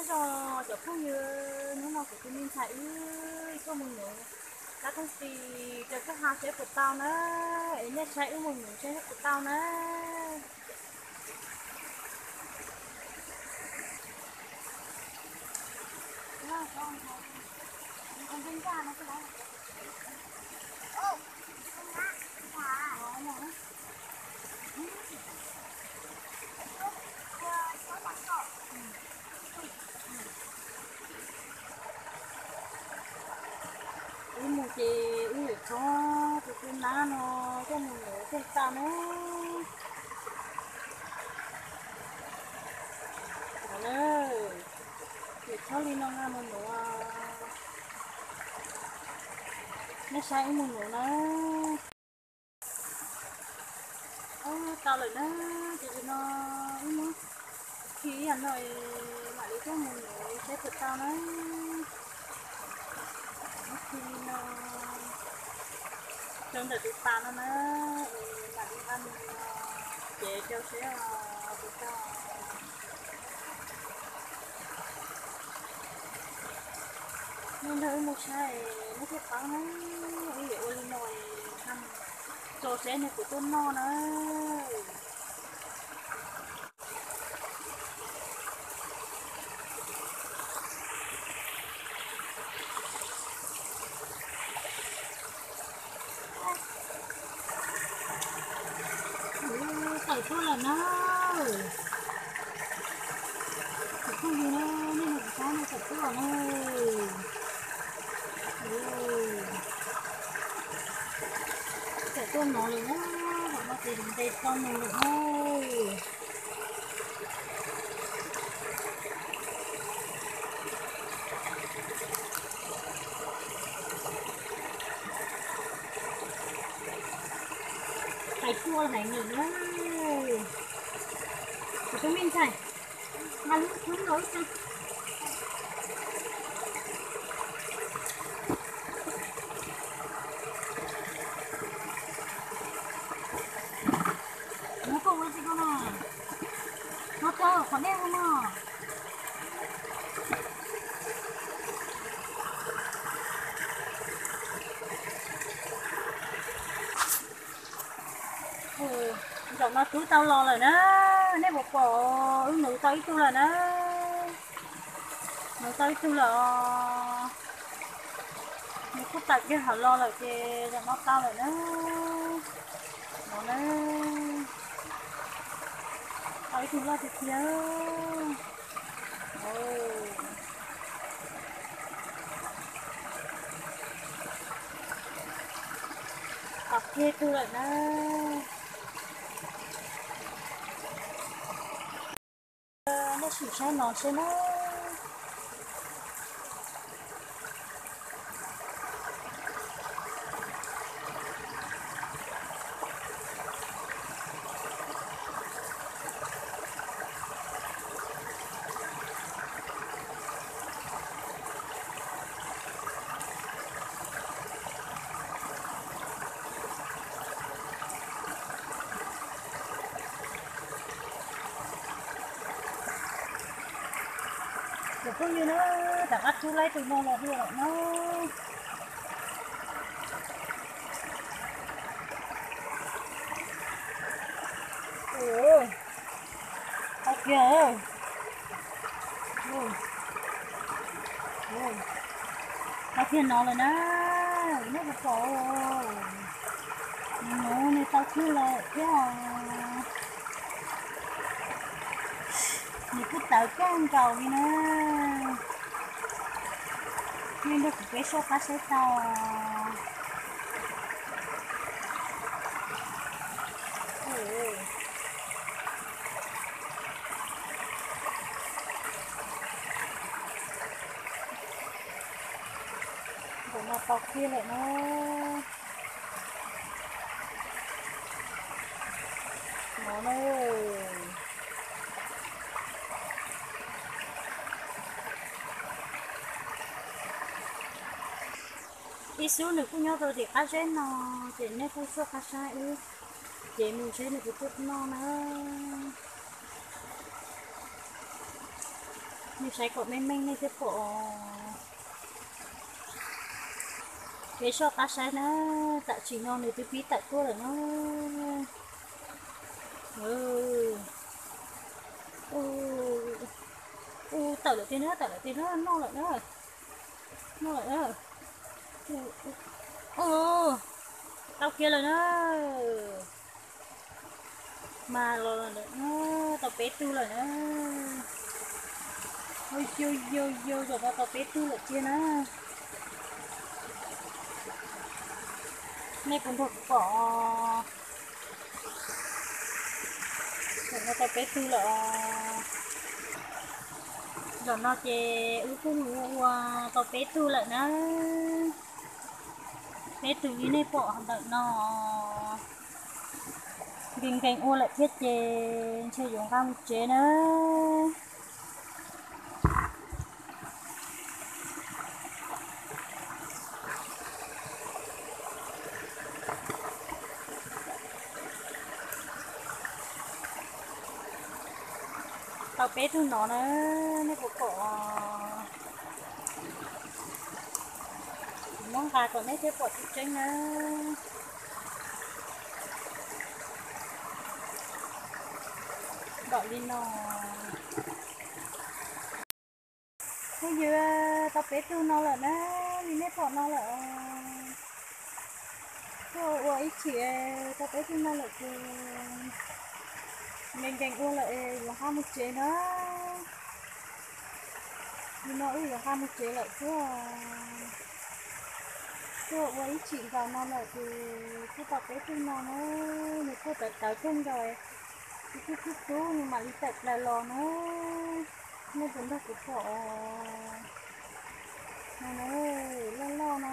Nyob zoo cov phooj ywg, hnub no kuv tus me ntxhais wb tuaj mus nuv kab tooj tis rau koj ha seb puas tau na, es nej saib wb mus nuv seb puas tau na. Wb mus ces wb yuav txhob tus tus nab no coj mus nuv thiaj tau na. Yuav txhob li no nqa mus nuv, nej saib wb mus nuv na. Tau lawm na, ces no wb muab khi ib yam no mam li coj mus nuv saib puas tau na. Muab khi li no rau ntawm tus pas no na, es mam li nqa mus cev rau seb puas tau. Nej nrog wb mus saib nej thiaj paub na, wb yuav ua li no es tso seb nws puas tuaj noj na. Tawm tuaj lawm na. Tawm tuaj lawm na, nej mus saib no tawm tuaj lawm na. Tawm tuaj no lawm na, no ces ntes tau nws lawm na. Hais tuaj hais nws na, kuv tus me ntxhais, mas lub kub los ib tag. Muab koj ua tsi koj na, no tau qhov dej ua no. Zaum no twb tau los lawm na, nej puas pom, wb nuv tau ib tug lawm na. Nuv tau ib tug lawm os. Nws kuj tawm kiag hauv los lawm ces zaum no tau lawm na. No na, tau ib tug loj tiag tiag. Tau kiag tug lawm na. Nej sim saib no seb na. Cov phooj ywg na, rov qab rub laib tus no los dua lawm na. Tau kiag, tau kiag no lawm na, nej puas pom. Nws tau kiag lawm thiab. Nws kuj tawv kawg nkaus li na. Nej nrog kuv peb soj qab saib tau. Npaum no tau kiag lawm na. No na. Ib xub nws kuj nyob rau tim qab zeb no, ces nej kuj soj qab saib wb, ces mus seb nws puas tuaj noj na. Nej saib kom meej meej nej thiaj pom. Kev soj qab saib na, tam sim no nws twb pib tawm tuaj lawm na. U, tawm lawm tiag na, tawm lawm tiag na, noj lawm na. Noj lawm na. Tau kiag lawm na. Mas los lawm na, tau peb tug lawm na. Yau yau yau, zaum no tau peb tug lawm tiag na. Nej puas nrog kuv pom? Zaum no tau peb tug lawm os. Zaum no ces wb kuj mus ua ua tau peb tug lawm na. Peb tug li nej pom ntawm no. Nkees nkees ua lawm thiab ces ntshe yuav nqa mus tsev na. Tau peb tug no na, nej puas pom? Kuv muab nqa kom nej thiaj pom tseeb tseeb na. Npaum li no. Phooj ywg, tau peb tug no lawm na, li nej pom no lawm. Tuaj ua ib chim tau peb tug no lawm ces nkees nkees ua lawm es yuav nqa mus tsev na. Li no wb yuav nqa mus tsev lawm xwb. Tuaj ua ib chim nkaus no lawm ces kuj tau peb tug no na, nws kuj tawv tawv kawg nkaus, kuj kub kub kub nws mam li tawm plaws los na. Nej puas nrog kuv pom? No na, loj loj na.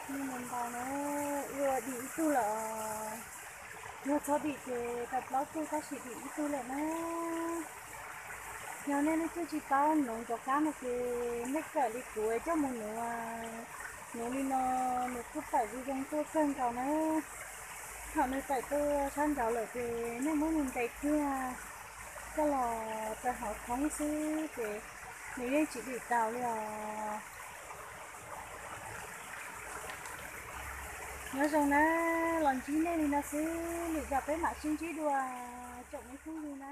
Nej ntau ntau na, ua dim ib tug lawm. Yog txhob dim ces tau plaub tug tab sis dim ib tug lawm na. Yog nej leej twg tsis paub nuv cov kab no ces nej kawm li kuv coj mus nuv. Nuv li no nws kuj tawm zoo zoo tuaj kawg nkaus na. Thaum nws tawm tuaj sab nraud lawm ces nej muab nws ntes kiag coj los rau hauv thoob xwb ces nws yeej tsis dim taus li os. Nyob zoo na, los ntsib nej li no xwb, lwm zaus peb mam sib ntsib dua tsoom me phooj ywg na.